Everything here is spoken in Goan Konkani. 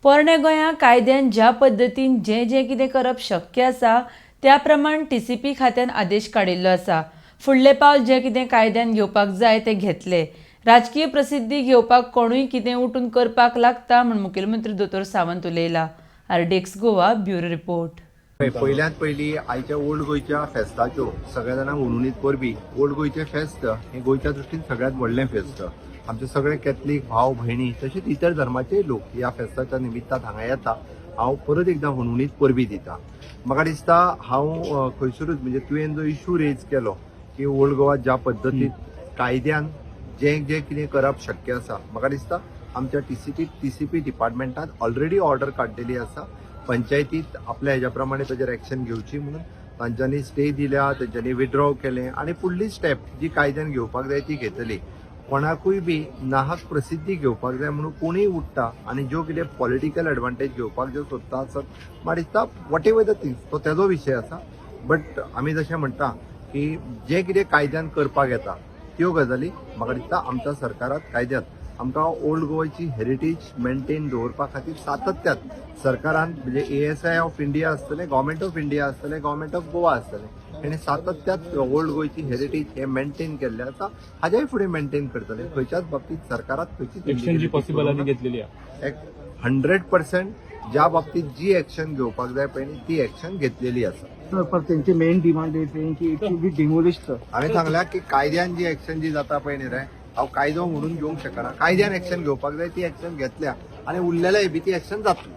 पोरण्या गोंया कायद्यान ज्या पद्दतीन जें जें कितें करप शक्य आसा त्या प्रमाण टीसीपी खात्यान आदेश काडिल्लो आसा. फुडलें पावल जें कितें कायद्यान घेवपाक जाय तें घेतले. राजकीय प्रसिद्धी घेवपाक कोणूय कितें उठून करपाक लागता म्हूण मुखेलमंत्री दोतोर सावंत उलयला. RDX Goa, bureau report. पयल्यात पयली आयच्या ओल्ड गोंयच्या फेस्ताच्यो सगळ्या जाणांक हुनहुनीत परबी. ओल्ड गोंयचें फेस्त हें गोंयच्या दृश्टीन सगळ्यांत व्हडलें फेस्त. आमचे सगळे कॅथलीक भाव भयणी तशेंच इतर धर्माचेय लोक ह्या फेस्ताच्या निमित्तान हांगा येता. हांव परत एकदां हुनहुनीत परबी दिता. म्हाका दिसता हांव खंयसरूच, म्हणजे तुवें जो इशू रेज केलो की ओल्ड गोवा ज्या पद्दतीन कायद्यान जें जें कितें करप शक्य आसा, म्हाका दिसता आमच्या टीसीपी डिपार्टमेंटान ऑलरेडी ऑर्डर काडलेली आसा. पंचायतीत आपल्या हेज्या प्रमाणे ताजेर एक्शन घेवची म्हणून तांच्यांनी स्टे दिल्या, तेंच्यांनी विड्रॉ केलें आनी फुडली स्टेप जी कायद्यान घेवपाक जाय ती घेतली. कोणाकूय बी नाहक प्रसिद्धी घेवपाक जाय म्हणून कोणूय उठ्ठा आनी ज्यो कितें पॉलिटिकल एडवांटेज घेवपाक ज्यो सोदता आसत, म्हाका दिसता what ever the things, तो तेजो विशय आसा. बट आमी जशें म्हणटा की जें कितें कायद्यान करपाक येता त्यो गजाली, म्हाका दिसता आमच्या सरकारात कायद्यात आमकां ओल्ड गोवाची हेरिटेज मेंटेन दवरपा खातीर सातत्यात सरकारान, म्हणजे एएसआय ऑफ इंडिया आसतलें, गव्हर्मेंट ऑफ इंडिया आसतलें, गव्हर्मेंट ऑफ गोवा आसतलें, हेणे सातत्यात ओल्ड गोंयची हेरिटेज हे मेंटेन केल्लें आसा. हाज्याय फुडें मेंटेन करतले. खंयच्याच बाबतीत सरकारात खंयचीच एक्शन जी पॉसिबल आहा ती घेतलेली आहा. 100%, ज्या बाबतीत जी एक्शन घेवपाक जाय पळय न्ही, ती एक्शन घेतलेली आसा. सर, पर तेंचे मेन डिमांड is की it should be demolish, sir. हांवें सांगल्या की कायद्यान जी एक्शन जी जाता पळय न्ही रे, हांव कायदो म्हणून घेवंक शकना. कायद्यान एक्शन घेवपाक जाय ती एक्शन घेतल्या आनी उरलेलेय बी ती एक्शन जातली.